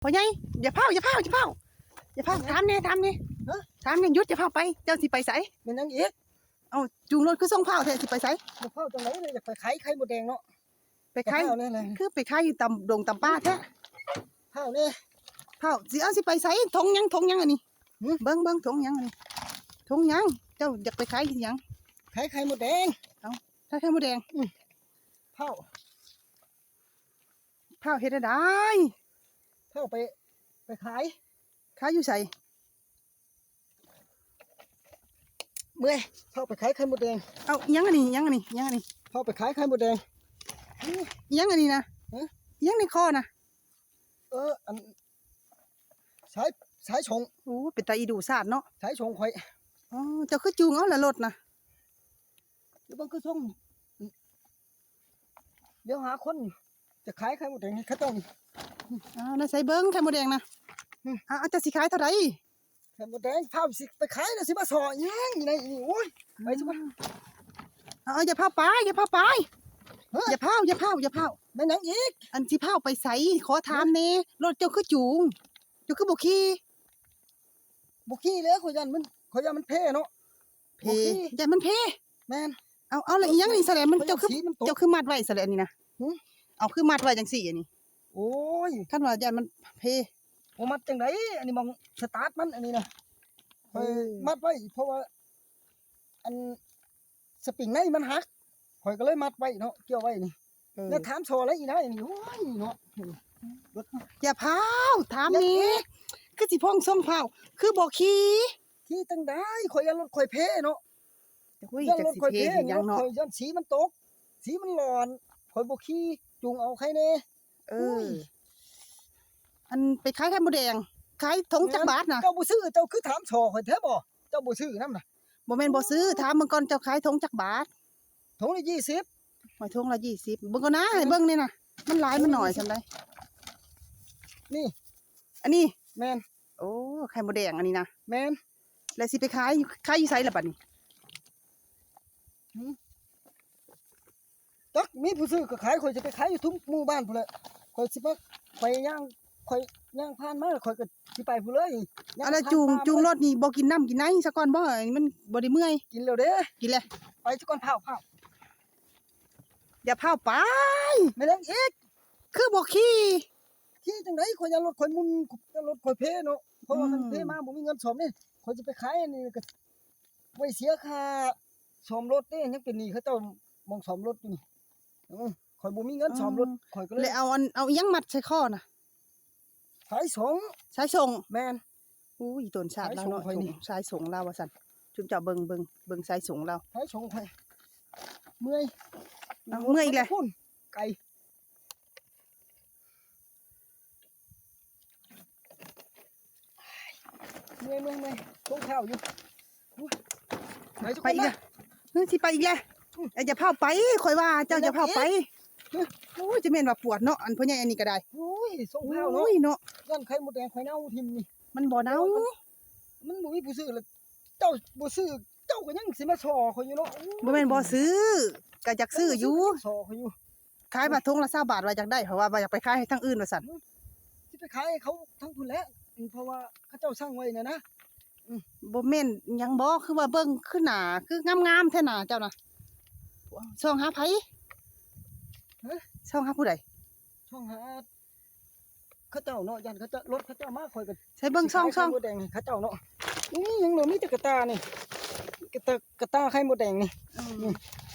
ພໍ່ໃຫຍ່ ຢ່າຟ້າວ ຢ່າຟ້າວ ຢ່າຟ້າວ ຢ່າຟ້າວ ຖາມແດ່ ຖາມແດ່ ຮະ? ຖາມແດ່ ຢຸດ ຢ່າຟ້າວໄປ ເຈົ້າຊິໄປໃສ? ແມ່ນຫຍັງອີກ? ເອົ້າ ຈູງລົດຄືສົ່ງຟ້າວແທ້ ຊິໄປໃສ? ບໍ່ຟ້າວຈັ່ງໃດເລີຍ ຢາກໄປຂາຍໄຂ່ມົດແດງເນາະ. ໄປຂາຍ ຢ່າຟ້າວແດ່ ຄືໄປຂາຍຢູ່ຕາມດົງຕາມປ່າແທ້? ຟ້າວແດ່ ຟ້າວ ຊິເອົາ ຊິໄປໃສ? ຖົງຫຍັງ ຖົງຫຍັງອັນນີ້? ຫຶ? ເບິ່ງ ເບິ່ງ ຖົງຫຍັງອັນນີ້? ຖົງຫຍັງ? ເຈົ້າຢາກໄປຂາຍຫຍັງ? ຂາຍໄຂ່ມົດແດງ. ເອົ້າ ຂາຍໄຂ່ມົດແດງ? ອື ຟ້າວ ຟ້າວເຮັດແນວໃດ? ຟ້າວໄປ ໄປຂາຍ. ຂາຍຢູ່ໃສ? ເມື່ອຍ ພາໄປຂາຍໄຂ່ມົດແດງ. ເອົ້າ ຫຍັງອັນນີ້ ຫຍັງອັນນີ້ ຫຍັງອັນນີ້? ພາໄປຂາຍໄຂ່ມົດແດງ. ຫຍັງອັນນີ້ນະ? ຫະ? ຫຍັງໃນຄໍນະ? ເອີ ອັນ ສາຍ ສາຍສອງ. ໂອ້ ເປັນຕາອີດູສາດເນາະ ສາຍສອງຂ້ອຍ. ອໍ ເຈົ້າຄືຈູງເອົາລະລົດນະ? ແລ້ວເບິ່ງຄືຊົງ ດຽວຫາຄົນຈະຂາຍໄຂ່ມົດແດງໃຫ້ເຂົາເຈົ້ານີ້. ອ້າວ ນາໃສເບິ່ງໄຂ່ມົດແດງນະ? ອື ອ້າວ ເຈົ້າຊິຂາຍເທົ່າໃດ? ໄຂ່ມົດແດງ ພາຊິໄປຂາຍນະ ຊິມາສໍ້ຫຍັງຢູ່ໃນນີ້? ໂອ້ຍ ໄປຊະກ່ອນ. ອ້າວ ຢ່າພາໄປ ຢ່າພາໄປ. ຮະ? ຢ່າພາວ ຢ່າພາວ ຢ່າພາວ. ແມ່ນຫຍັງອີກ? ອັນຊິພາວໄປໃສ? ຂໍຖາມແດ່ ຮະ? ລົດເຈົ້າຄືຈູງ ເຈົ້າຄືບໍ່ຂີ່? ບໍ່ຂີ່ແລ້ວ ຂ້ອຍຢ້ານມັນ ຂ້ອຍຢ້ານມັນເພເນາະ. ເພ ບໍ່ຂີ່ ຢ້ານມັນເພ. ແມ່ນ. ເອົາ ເອົາ ແລ້ວອີຫຍັງນີ້ສະແຫຼະ? ມັນ ຂ້ອຍ ເຈົ້າຄື ມັນຕົກ ເຈົ້າຄືມັດໄວ້ສະແຫຼະນີ້ນະ? ຫື? ເອົາ ຄືມັດໄວ້ຈັ່ງຊີ້ອັນນີ້? ໂອ້ຍ ຄັນວ່າຢ້ານມັນເພ. ບໍ່ມັດຈັ່ງໃດ? ອັນນີ້ໝ່ອງສະຕາດມັນ ອັນນີ້ນະ. ເອີ ຂ້ອຍມັດໄວ້ ເພາະວ່າ ອັນ ສະປຣິງໃນມັນຫັກ ຂ້ອຍກໍເລີຍມັດໄວ້ເນາະ ກ່ຽວໄວ້ນີ້. ເອີ ແລ້ວຖາມສໍ້ແລ້ວອີນາຍນີ້ ໂອ້ຍເນາະ. ຢ່າພາວ ຖາມແດ່ ຄືຊິພົງຊົງພາວ ຄືບໍ່ຂີ່? ຂີ່ຈັ່ງໃດ? ຂ້ອຍຢ້ານລົດຂ້ອຍເພເນາະ. ໂອ້ຍ ຈັກຊິເພອີຫຍັງເນາະ ຂ້ອຍຢ້ານສີມັນຕົກ ສີມັນຫຼອນ ຂ້ອຍບໍ່ຂີ່ ຈູງເອົາໃຄແດ່. ເອີ ອັນໄປຂາຍໄຂ່ມົດແດງ ຂາຍຖົງຈັກບາດນະ? ເຈົ້າບໍ່ຊື້ ເຈົ້າຄືຖາມສໍ້ຂ້ອຍແທ້ບໍ? ເຈົ້າບໍ່ຊື້ນຳນະ? ບໍ່ແມ່ນບໍ່ຊື້ ຖາມເບິ່ງກ່ອນ ເຈົ້າຂາຍຖົງຈັກບາດ? ຖົງລະຊາວ. ໂອ້ຍ ຖົງລະຊາວ ເບິ່ງກ່ອນນະ ໃຫ້ເບິ່ງແດ່ນະ ມັນຫຼາຍມັນໜ້ອຍສ່ຳໃດ? ນີ້ ອັນນີ້? ແມ່ນ. ໂອ້ ໄຂ່ມົດແດງອັນນີ້ນະ? ແມ່ນ. ແລ້ວຊິໄປຂາຍ ຂາຍຢູ່ໃສລະບັດນີ້? ຫື? ຈັກມີຜູ້ຊື້ກໍຂາຍ ຂ້ອຍຊິໄປຂາຍຢູ່ທຸກໝູ່ບ້ານພຸ້ນແຫຼະ. ຂ້ອຍຊິໄປ ໄປຍ່າງ ຂ້ອຍຍ່າງຜ່ານມາ ຂ້ອຍກໍຊິໄປພຸ້ນເລີຍ. ອັນລະຈູງ ຈູງລົດນີ້ບໍ່ກິນນ້ຳກິນໃນສາກ່ອນບໍ? ມັນບໍ່ໄດ້ເມື່ອຍ. ກິນແລ້ວເດ້. ກິນແລ້ວ. ໄປສາກ່ອນ ພ້າວ ພ້າວ. ຢ່າພ້າວໄປ. ແມ່ນຫຍັງອີກ? ຄືບໍ່ຂີ່? ຂີ່ຈັ່ງໃດ? ຂ້ອຍຢ້ານລົດຂ້ອຍໝຸ່ນ ຢ້ານລົດຂ້ອຍເພເນາະ. ເພາະວ່າ ອືມ ຄັນເພມາບໍ່ມີເງິນສ້ອມເດ້. ຂ້ອຍຊິໄປຂາຍອັນນີ້ກໍ ໄວ້ເສຍຄ່າສ້ອມລົດເດ້ ຍັງເປັນໜີ້ເຂົາເຈົ້າໝ່ອງສ້ອມລົດຢູ່ນີ້. ເອີ ຂ້ອຍບໍ່ມີເງິນສ້ອມລົດ ອືມ ຂ້ອຍກໍເລີຍ ແລ້ວເອົາອັນ ເອົາອີຫຍັງມັດໃສ່ຄໍນະ? ສາຍສອງ. ສາຍສອງ? ແມ່ນ. ໂອ້ຍ ອີ່ຕົນຊາດລາວເນາະ ສາຍສອງຂ້ອຍນີ້ ສາຍສອງລາວວ່າຊັ້ນ. ຊຸມເຈົ້າເບິ່ງ ເບິ່ງ ເບິ່ງສາຍສອງລາວ. ສາຍສອງຂ້ອຍ. ເມື່ອຍ. ເອົ້າ ເມື່ອຍອີກແລ້ວ. ພຸ້ນ ໄກ. ເມື່ອຍ ເມື່ອຍ ເມື່ອຍ ຊົງເຂົ້າຢູ່. ໄປ ໄປອີກແລ້ວ. ເຮີ ຊິໄປອີກແລ້ວ. ອືມ ເອີ ຢ່າພ້າວໄປ ຂ້ອຍວ່າເຈົ້າຢ່າພ້າວໄປ. ໂອ້ຍ ຈະແມ່ນວ່າປວດເນາະ ອັນພໍ່ໃຫຍ່ອັນນີ້ກໍໄດ້. ໂອ້ຍ ຊົງເຂົ້າເນາະ. ໂອ້ຍເນາະ ຢ້ານໄຂ່ມົດແດງຂ້ອຍເນົ່າຖິ້ມນີ້. ມັນບໍ່ເນົ່າ. ມັນບໍ່ມີຜູ້ຊື້ລະ ເຈົ້າບໍ່ຊື້ ເຈົ້າກໍຍັງຊິມາສໍ້ຂ້ອຍຢູ່ເນາະ. ໂອ້ຍ ບໍ່ແມ່ນບໍ່ຊື້ ກໍຢາກຊື້ຢູ່. ຊື້ ຂໍຂ້ອຍຢູ່. ຂາຍບາດຖົງລະຊາວບາດວ່າຢາກໄດ້ ເພາະວ່າ ວ່າຢາກໄປຂາຍໃຫ້ທາງອື່ນວ່າຊັ້ນ. ອືມ ຊິໄປຂາຍໃຫ້ເຂົາທາງພຸ້ນແຫຼະ ເພາະວ່າເຂົາເຈົ້າສັ່ງໄວ້ນະນະ. ອືມ ບໍ່ແມ່ນຫຍັງບໍ ຄືວ່າເບິ່ງຄືໜ້າຄືງາມໆແທ້ໜ້າເຈົ້ານະ. ສ່ອງຫາໃຜ? ຮະ? ສ່ອງຫາຜູ້ໃດ? ສ່ອງຫາ ເຂົາເຈົ້າເນາະ ຢ້ານເຂົາເຈົ້າ ລົດເຂົາເຈົ້າມາ ຂ້ອຍກໍ ໃສ່ເບິ່ງ ສ່ອງ ສ່ອງ ໄຂ່ມົດແດງໃຫ້ເຂົາເຈົ້າເນາະ. ນີ້ຫຍັງເນາະ ມີແຕ່ກະຕ່ານີ້ ກະຕ່າ ກະຕ່າໄຂ່ມົດແດງນີ້. ອືມ ນີ້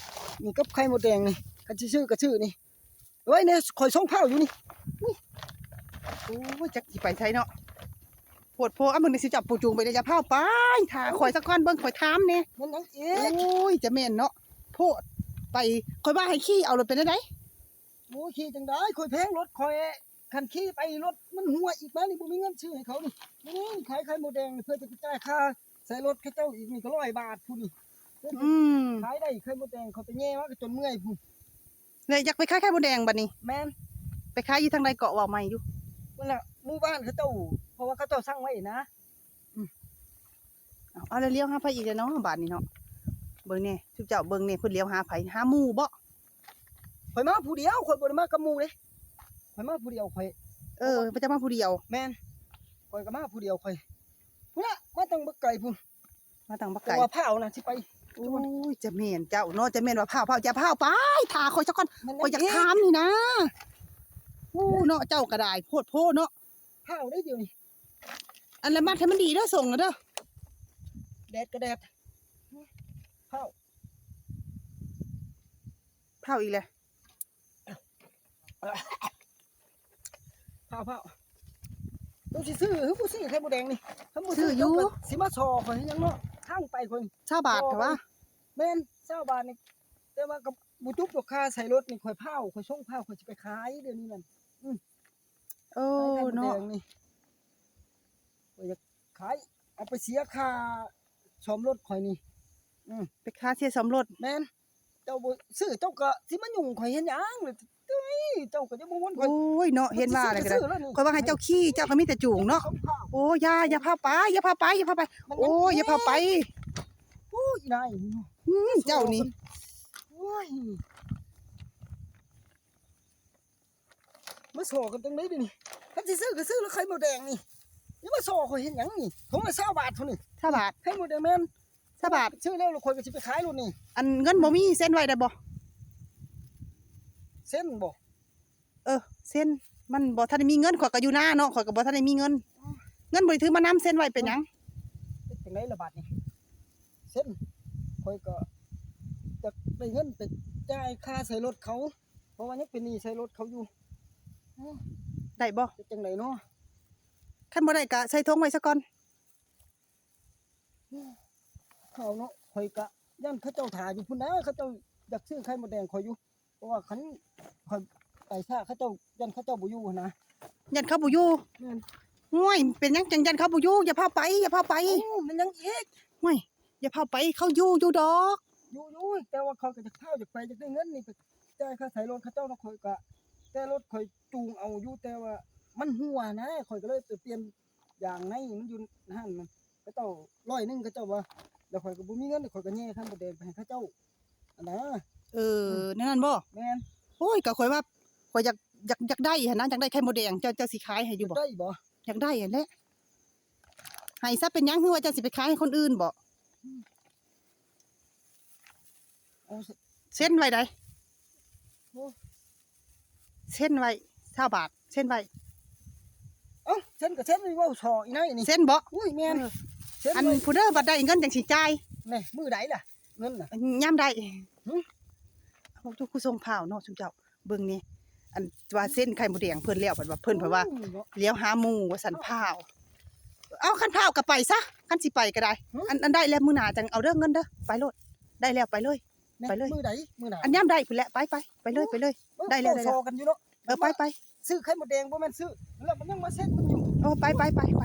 ນີ້ກັບໄຂ່ມົດແດງນີ້ ຄັນຊິຊື້ກໍຊື້ນີ້. ໄວ້ແດ່ ຂ້ອຍສົ່ງພ້າວຢູ່ນີ້. ໂອ້ຍ ຈັກຊິໄປໃສເນາະ ໂພດໂພ. ເອົາ ເບິ່ງ ຊິຈັບປູຈູງໄປເດ້. ຢ່າພ້າວໄປ ຖ້າຂ້ອຍສາກ່ອນ ເບິ່ງ ຂ້ອຍຖາມແດ່. ມັນຫຍັງອີກ? ໂອ້ຍ ຈະແມ່ນເນາະ ໂພດໄປ. ຂ້ອຍວ່າໃຫ້ຂີ່ ເອົາລົດເປັນແນວໃດ? ໂອ້ຍ ຂີ່ຈັ່ງໃດ ຂ້ອຍແພງລົດຂ້ອຍ. ຄັນຂີ່ໄປລົດມັນຮົ່ວອີກມານີ້ ບໍ່ມີເງິນຊື້ໃຫ້ເຂົານີ້. ນີ້ຂາຍໄຂ່ມົດແດງເພື່ອຈະໄປຈ່າຍຄ່າໃສ່ລົດເຂົາເຈົ້າອີກນີ້ກໍຮ້ອຍບາດພຸ້ນນີ້. ອືມ ຂາຍໄດ້ໄຂ່ມົດແດງ ຂ້ອຍໄປແຍ່ມາກໍຈົນເມື່ອຍພຸ້ນ. ແລ້ວຢາກໄປຂາຍໄຂ່ມົດແດງບັດນີ້? ແມ່ນ. ໄປຂາຍຢູ່ທາງໃດເກາະ ເວົ້າໃໝ່ຢູ່? ພຸ້ນລະ ໝູ່ບ້ານເຂົາເຈົ້າ ເພາະວ່າເຂົາເຈົ້າສັ່ງໄວ້ນະ. ອືມ ເອົາ ແລ້ວລ້ຽວຫາໃຜອີກແລ້ວເນາະ ບາດນີ້ເນາະ. ເບິ່ງແດ່ ຊຸມເຈົ້າເບິ່ງແດ່ ເພິ່ນລ້ຽວຫາໃຜ? ຫາໝູ່ບໍ? ຂ້ອຍມາຜູ້ດຽວ ຂ້ອຍບໍ່ໄດ້ມາກັບໝູ່ເດ້. ຂ້ອຍມາຜູ້ດຽວ ຂ້ອຍ ເອີ ເພາະວ່າ ເຈົ້າມາຜູ້ດຽວ. ແມ່ນ ຂ້ອຍກໍມາຜູ້ດຽວຂ້ອຍ ພຸ້ນນະ ມາຕັ້ງບັກໄກພຸ້ນ ມາຕັ້ງບັກໄກ ແຕ່ວ່າພ້າວນະຊິໄປ. ໂອ້ຍ ຈະແມ່ນເຈົ້າເນາະ ຈະແມ່ນວ່າພ້າວ ພ້າວ ຢ່າພ້າວໄປ ຖ້າຂ້ອຍສາກ່ອນ ຂ້ອຍຢາກຖາມນີ້ນະ. ໂອ້ເນາະ ເຈົ້າກໍໄດ້ໂພດໂພເນາະ ພ້າວໄດ້ດຽວນີ້. ອັນລະມັດໃຫ້ມັນດີເດີ ສົ່ງນະເດີ ແດດກໍແດດ ພ້າວ ພ້າວອີກແລ້ວ. ພ້າວໆ ເຈົ້າຊິຊື້ ຄືບໍ່ຊື້ໄຂ່ມົດແດງນີ້? ຄັນບໍ່ຊື້ ຊື້ຢູ່ ເຈົ້າກໍຊິມາສໍ່ຂ້ອຍເຮັດຫຍັງເນາະ ທາງໄປຂ້ອຍ ຊາວບາດເຖາະວະ. ແມ່ນ ຊາວບາດນີ້ ແຕ່ວ່າກໍບໍ່ຈຸບດອກ ຄ່າໃສ່ລົດນີ້ ຂ້ອຍພ້າວ ຂ້ອຍສົ່ງພ້າວ ຂ້ອຍຊິໄປຂາຍດຽວນີ້ນັ້ນ. ອື ໂອ້ ໄຂ່ມົດແດງນີ້ ເນາະ ຂ້ອຍຢາກຂາຍ ເອົາໄປເສຍຄ່າສ້ອມລົດຂ້ອຍນີ້. ອື ໄປຄ່າເສຍສ້ອມລົດ. ແມ່ນ ເຈົ້າບໍ່ຊື້ ເຈົ້າກໍຊິມາຫຍຸ້ງຂ້ອຍເຮັດຫຍັງ? ເອີຍ ເຈົ້າກໍຈະບໍ່ວນຂ້ອຍ. ໂອ້ຍເນາະ ເຫັນວ່າແລ້ວກໍໄດ້ ຂ້ອຍວ່າໃຫ້ເຈົ້າຂີ່ ເຈົ້າກໍມີແຕ່ຈູງເນາະ. ໂອ້ຍ ຢ່າ ຢ່າພາໄປ ຢ່າພາໄປ ຢ່າພາໄປ. ໂອ້ຍ ຢ່າພາໄປ. ໂອ້ຍ ອີນາຍ ອື ເຈົ້ານີ້ ໂອ້ຍ ມາສໍ່ກັນຈັ່ງໃດດຽວນີ້? ຄັນຊິຊື້ກໍຊື້ລະໄຂ່ມົດແດງນີ້ ຢ່າມາສໍ່ຂ້ອຍເຮັດຫຍັງນີ້? ຖົງລະຊາວບາດເທົ່ານີ້ ຊາວບາດ ໄຂ່ມົດແດງ. ແມ່ນ ຊາວບາດ ຊື້ແລ້ວ ແລ້ວຂ້ອຍກໍຊິໄປຂາຍໂລດນີ້. ອັນເງິນບໍ່ມີ ເຊັນໄວ້ໄດ້ບໍ່? ເຊັນບໍ່? ເອີ ເຊັນ ມັນບໍ່ທັນໄດ້ມີເງິນ ຂ້ອຍກໍຢູ່ນາເນາະ ຂ້ອຍກໍບໍ່ທັນໄດ້ມີເງິນ. ເງິນບໍ່ໄດ້ຖືມານຳ ເຊັນໄວ້ເປັນຫຍັງ? ເຮັດຈັ່ງໃດລະບາດນີ້? ເຊັນ ຂ້ອຍກໍຢາກໄດ້ເງິນໄປຈ່າຍຄ່າໃສ່ລົດເຂົາ ເພາະວ່າຍັງເປັນໜີ້ໃສ່ລົດເຂົາຢູ່. ໄດ້ບໍ່? ເຮັດຈັ່ງໃດເນາະ? ຄັນບໍ່ໄດ້ກໍໃສ່ຖົງໄວ້ຊະກ່ອນ. ເຂົາເນາະ ຂ້ອຍກະຢ້ານເຂົາເຈົ້າຖ້າຢູ່ພຸ້ນນະ ເຂົາເຈົ້າຢາກຊື້ໄຂ່ມົດແດງຂ້ອຍຢູ່ ເພາະວ່າຄັນຂ້ອຍໄປຊ້າ ເຂົາເຈົ້າ ຢ້ານເຂົາເຈົ້າບໍ່ຢູ່ຫັ້ນນະ. ຢ້ານເຂົາບໍ່ຢູ່? ແມ່ນ. ໂອ້ຍ ເປັນຫຍັງຈັ່ງຢ້ານເຂົາບໍ່ຢູ່? ຢ່າພາໄປ ຢ່າພາໄປ. ໂອ້ ແມ່ນຫຍັງອີກ? ໂອ້ຍ ຢ່າພາໄປ ເຂົາຢູ່ ຢູ່ດອກ. ຢູ່ ຢູ່ ແຕ່ວ່າຂ້ອຍກໍຢາກພາ ຢາກໄປ ຢາກໄດ້ເງິນນີ້ໄປຈ່າຍຄ່າໃຊ້ລົດເຂົາເຈົ້າເນາະ. ຂ້ອຍກະ ແຕ່ລົດຂ້ອຍຈູງເອົາຢູ່ ແຕ່ວ່າມັນຮົ່ວນະ ຂ້ອຍກໍເລີຍໄປປ່ຽນ ຢາງໃນມັນຢູ່ຫັ້ນ ເຂົາເຈົ້າຮ້ອຍໜຶ່ງ ເຂົາເຈົ້າວ່າ ແລ້ວຂ້ອຍກໍບໍ່ມີເງິນ ຂ້ອຍກໍແຍ່ໄຂ່ມົດແດງໄປໃຫ້ເຂົາເຈົ້າຫັ້ນນະ. ເອີ ແນວນັ້ນບໍ່? ແມ່ນ. ໂອ້ຍ ກໍຂ້ອຍວ່າ ຂ້ອຍຢາກ ຢາກ ຢາກໄດ້ຫັ້ນນະ ຢາກໄດ້ໄຂ່ມົດແດງ ເຈົ້າ ເຈົ້າຊິຂາຍໃຫ້ຢູ່ບໍ່? ຢາກໄດ້ບໍ່? ຢາກໄດ້ຫັ້ນແຫຼະ. ໃຫ້ຊະ ເປັນຫຍັງ? ຄືວ່າເຈົ້າຊິໄປຂາຍໃຫ້ຄົນອື່ນບໍ່? ເຊັນໄວ້ໃດ ໂອ້ ເຊັນໄວ້ ຊາວບາດ ເຊັນໄວ້. ເອົ້າ ເຊັນກໍເຊັນ ເວົ້າສໍ່ອີ່ນາຍນີ້ ເຊັນບໍ່? ໂອ້ຍ ແມ່ນ ເອີ ເຊັນ ອັນ ໄວ້ ຜູ້ເດີ ບັດໄດ້ເງິນຈັ່ງຊິຈ່າຍ. ແນ່ ມື້ໃດລະເງິນນະ? ຍາມໃດ? ຫຶ? ໂອ້ ເຈົ້າຄືສົ່ງພ້າວເນາະ ຊຸມເຈົ້າ ເບິ່ງນີ້ ອັນວ່າເຊັນໄຂ່ມົດແດງເພິ່ນແລ້ວ ເພິ່ນວ່າ ເພິ່ນ ເພິ່ນວ່າ ໂອ້ຍ ເນາະ ຫຼຽວຫາໝູ່ວ່າຊັ້ນ ເອົ້າ ພ້າວ. ເອົາ ຄັນພ້າວກໍໄປຊະ ຄັນຊິໄປກໍໄດ້. ຫຶ? ອັນ ອັນໄດ້ແລ້ວມື້ໜ້າຈັ່ງເອົາເດີ ເງິນເດີ ໄປໂລດ ໄດ້ແລ້ວໄປເລີຍ. ແມ່ນ ໄປເລີຍ ມື້ໃດ? ມື້ໜ້າ ອັນຍາມໄດ້ພຸ້ນແຫຼະ ໄປ ໄປ ໄປເລີຍ ໂອ້ ໄປເລີຍ. ໂອ້ ໄດ້ແລ້ວ ໄດ້ແລ້ວ ເວົ້າສໍ່ກັນຢູ່ເນາະ. ເອີ ໄປ ໄປ ຊື້ໄຂ່ມົດແດງບໍ່ແມ່ນຊື້ ແລ້ວມັນຍັງມາເຊັນມັນຢູ່. ໂອ້ ໄປ ໄປ ໄປ ໄປ.